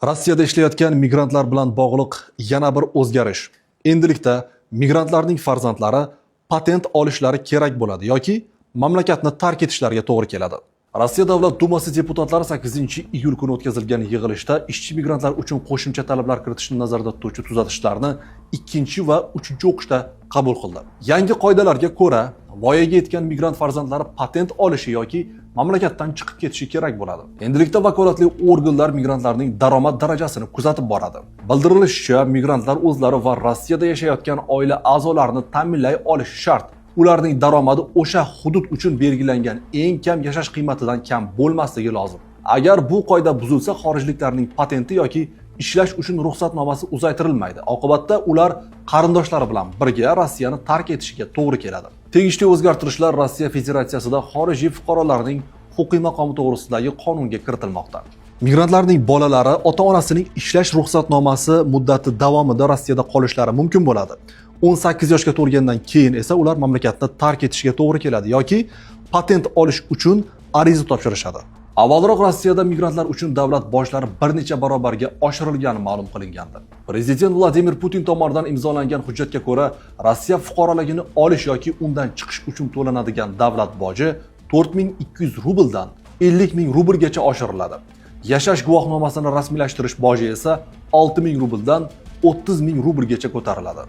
Rossiyada ishlayotgan migrantlar bilan bog'liq yana bir o'zgarish. Endilikda migrantlarning farzandlari patent olishlari kerak bo'ladi yoki mamlakatni tark etishlariga to'g'ri keladi. Rossiya Davlat Dumasi deputatlari 8-iyul kuni o'tkazilgan yig'ilishda ishchi migrantlar uchun qo'shimcha talablar kiritishni nazarda tutuvchi tuzatishlarni ikkinchi va uchinchi o'qishda qabul qildi. Yangi qoidalarga ko'ra, voyaga yetgan migrant farzandlari patent olishi yoki mamlakatdan chiqib ketishi kerak bo'ladi. Endilikda vakolatli organlar migrantlarning daromad darajasini kuzatib boradi. Bildirilishicha, migrantlar o'zlari va Rossiyada yashayotgan oila a'zolarini ta'minlay olishi shart. Ularning daromadi o'sha hudud uchun belgilangan eng kam yashash qiymatidan kam bo'lmasligi lozim. Agar bu qoida buzilsa, xorijliklarning patenti yoki ishlash uchun ruxsatnomasi uzaytirilmaydi. Oqibatda ular qarindoshlari bilan birga Rossiyani tark etishiga to'g'ri keladi. Tegishli o'zgartirishlar Rossiya Federatsiyasida xorijiy fuqarolarning huquqiy maqomi to'g'risidagi qonunga kiritilmoqda. Migrantlarning bolalari ota-onasining ishlash ruxsatnomasi muddati davomida Rossiyada qolishlari mumkin bo'ladi. 18 yoshga to'lgandan keyin esa ular mamlakatni tark etishiga to'g'ri keladi yoki patent olish uchun ariza topshirishadi. Avvalroq Rossiyada migrantlar uchun davlat bojlari bir necha barobarga oshirilgani ma'lum qilingandi. Prezident Vladimir Putin tomonidan imzolangan hujjatga ko'ra, Rossiya fuqaroligini olish yoki undan chiqish uchun to'lanadigan davlat boji 4200 rubldan 50 ming rublgacha oshiriladi. Yashash guvohnomasini rasmiylashtirish boji esa 6000 rubldan 30 ming rublgacha ko'tariladi.